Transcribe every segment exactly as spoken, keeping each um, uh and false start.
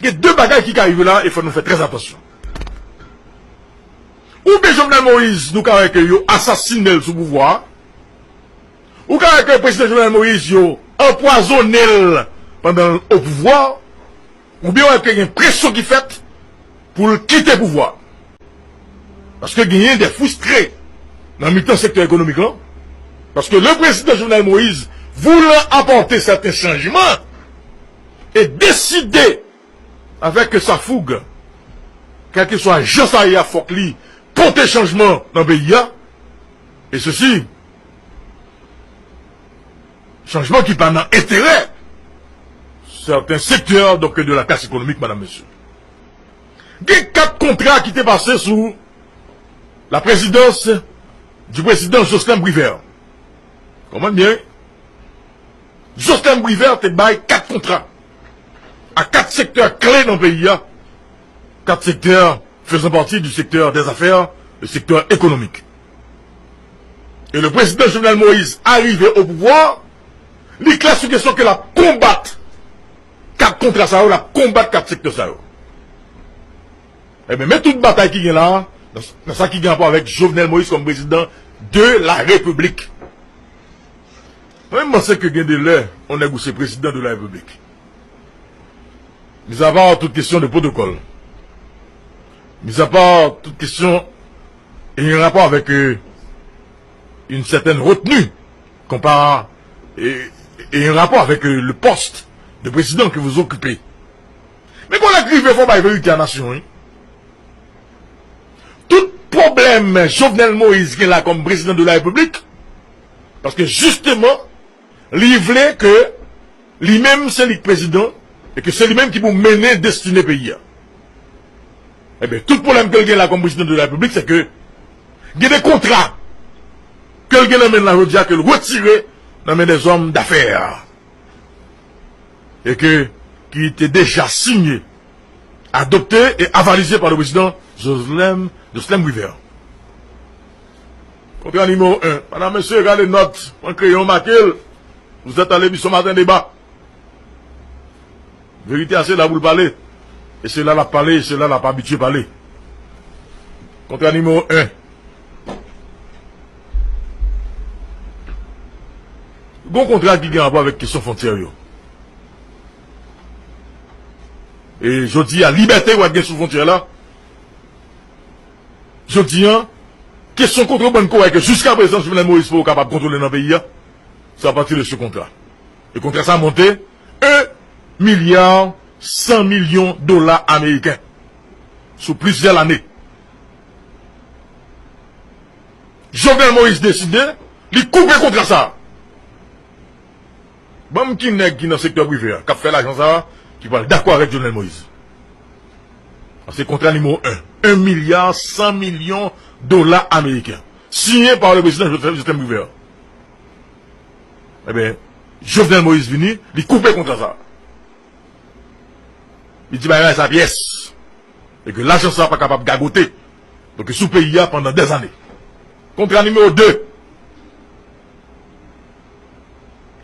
Gen de bagay ki ka rive la e fò nou fè trè atansyon. Oubyen Jovenel Moïse, nou ka wè ke yo asasinen l sou pouvwa a. Ou ka wè ke prezidan Jovenel Moïse, yo anpwazonnen l pandan l o pouvwa. Oubyen wè ke gen presyon ki fèt pou l kite pouvwa. Paske genyen de fristre nan mitan sektè ekonomik lan. Paske le président Jovenel Moïse voulant apporter certains changements et décider avec sa fougue, kèlkeswa jan sa ye a, fòk li pote chanjman nan peyi a. E sesi, chanjman ki pa nan enterè sèten sektè, donk, de la klas ekonomik, madam, mesye. Gen kat kontra ki te pase sou la présidence du président Jocelyn Privert. Konprann byen, wi. Jocelyn Privert te bay kat kontra a kat sektè kle nan peyi a, kat sektè faisant partie du secteur des affaires, le secteur économique. Et le président Jovenel Moïse arrivé au pouvoir, li klè sou kesyon ke l ap konbat kat kontra sa yo, l ap konbat kat sektè sa yo. Ebyen, men tout batay ki gen la, nan, nan sa ki gen rapò avèk Jovenel Moïse kòm prezidan de la Repiblik. Mwen, m panse ke gen de lè, yon nèg ou se prezidan de la Repiblik. Mis à part toute question de protocole, mis à part toute question ayant rapport avec euh, une certaine retenue, qu'on par, et, et un rapport avec euh, le poste de président que vous occupez. Men kon lè k rive, fò bay verite a nasyon, wi. Tout pwoblèm Jovenel Moïse gen la kòm prezidan de la Repiblik, paske jisteman, li vle ke li menm se li k prezidan, e ke se li menm ki pou mennen destine peyi a. Ebyen, tout pwoblèm ke l gen la kòm prezidan de la Repiblik, se ke gen de kontra ke l gen nan men l la jodi a, ke l retire nan men dèzòm dafè, e ke, ki te deja sinye, adopté et avalisé par le président Jocelyn, Jocelyn Privert. Kontra nimewo en. Madam, mesye, gade nòt. Pran kreyon, make l. Vous êtes à l'émission Matin Débat. Verite a se la pou l pale. E se la l ap pale, e se la l ap abitye pale. Kontra nimewo en. Gon kontra ki gen rapò avèk kesyon fwontyè yo. E jodi a, libète w ap gen sou fwontyè la. Jodi a, kesyon kontrebann ke w wè ke jiskaprezan Jovenel Moïse poko kapab kontwole nan peyi a, se apati de se kontra. E kontra sa monte en milya san milyon dola ameriken sou plizyè lane. Jovenel Moïse deside, li koupe kontra sa. Ban m ki nèg ki nan sektè prive a, k ap fè lajan sa a, ki pral dakò avèk Jovenel Moïse. Se kontra nimewo en. En milya san milyon dola ameriken. Siyen pa le prezidan Jovenel, Jovenel Moïse. Ebyen, Jovenel Moïse vini, li koupe kontra sa. Li di bagay sa pyès. E ke lajan sa pa kapab gagote. Donk, sou peyi a pandan dèzane. Kontra nimewo de.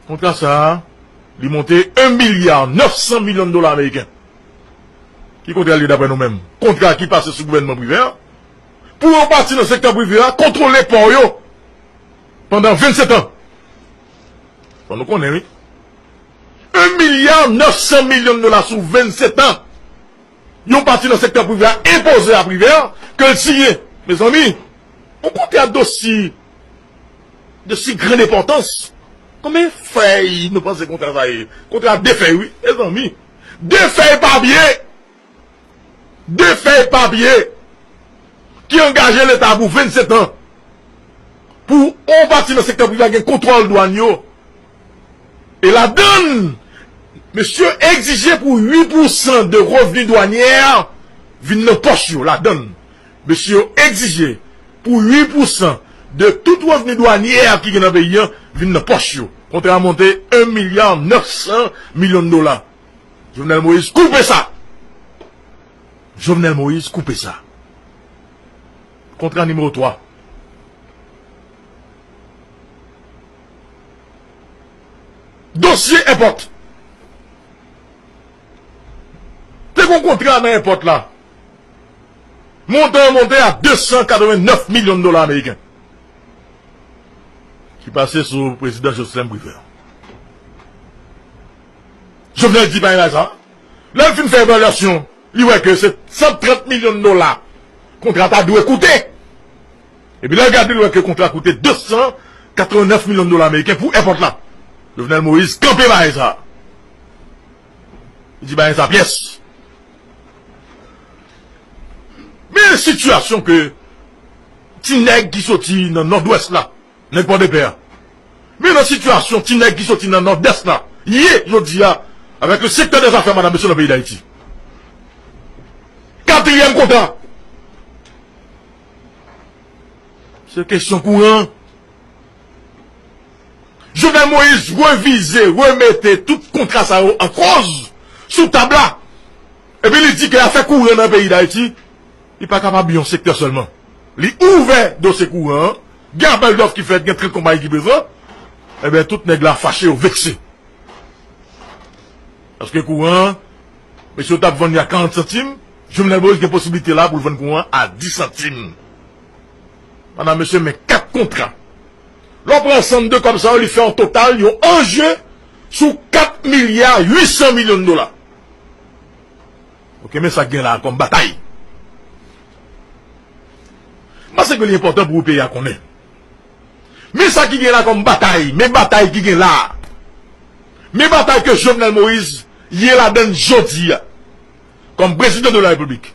Kontra sa a, li monte en milya nèf san milyon dola ameriken. Ki kontra l ye daprè nou menm? Kontra ki pase sou gouvènman prive a, pou yon pati nan sektè prive a kontwole pò yo pandan vennsèt an. Fò nou konnen, wi. En milya nèf san milyon dola sou vennsèt an. Yon pati nan sektè prive a enpoze a Privert ke l siyen. Mezanmi, yon kontra dosi, dosi grann enpòtans. Konbyen fèy nou panse kontra sa ye? Kontra de fèy, wi, mezanmi. De fèy papye. De fèy papye ki angaje Leta pou vennsèt an. Pou yon pati nan sektè prive a gen kontwòl dwàn yo. E ladann, mesye yo egzije pou uit pousan de revni dwanyè vin nan pòch yo. Ladann, mesye yo egzije pou uit pousan de tout revni dwanyè ki gen nan peyi a vin nan pòch yo. Kontra a monte en milya nèf san milyon dola. Jovenel Moïse koupe sa. Jovenel Moïse koupe sa. Kontra nimewo twa. Dosye èpòt. Te Yon kontra nan èpòt la. Montan an monte a de san katrevennnèf milyon dola ameriken. Ki pase sou prezidan Jocelerme Privert. Jovenel di pa gen sa. Lè l fin fè evalyasyon, li wè ke se san trant milyon dola kontra ta dwe koute. Epi lè l gade, l wè ke kontra koute de san katrevennnèf milyon dola ameriken pou èpòt la. Jovenel Moïse kanpe bagay sa. Li di bagay sa pyès. Men sitiyasyon ke ti nèg ki soti nan Nòdwès la, nèg Pòdepè a. Men nan sitiyasyon ti nèg ki soti nan Nòdès la ye jodi a, avèk le secteur des affaires, madam, mesye, nan peyi Dayiti. Katriyèm kontra. Se kesyon kouran. Jovenel Moïse revize, remete tout kontra sa yo an koz sou tab la. Epi li di ke afè kouran nan peyi Dayiti, li pa kapab yon sektè sèlman. Li ouvè dosye kouran an, gen apèl dòf ki fèt, gen trant konpayi ki prezan. Ebyen, tout nèg la fache, yo vekse. Paske kouran an, mesye yo t ap vann li a karant santim, Jovenel Moïse gen posiblite la pou l vann kouran an a dis santim. Madam, mesye, men kat kontra. Lè w pran ansanm de kòb sa yo, li fè yon total, yon anje sou kat milya uit san milyon dola. Ok, men sa k gen la a kòm batay. M panse ke li enpòtan pou peyi a konnen. Men sa ki gen la kòm batay, men batay ki gen la a. Men batay ke Jovenel Moïse ye ladann jodi a, kòm prezidan de la repiblik.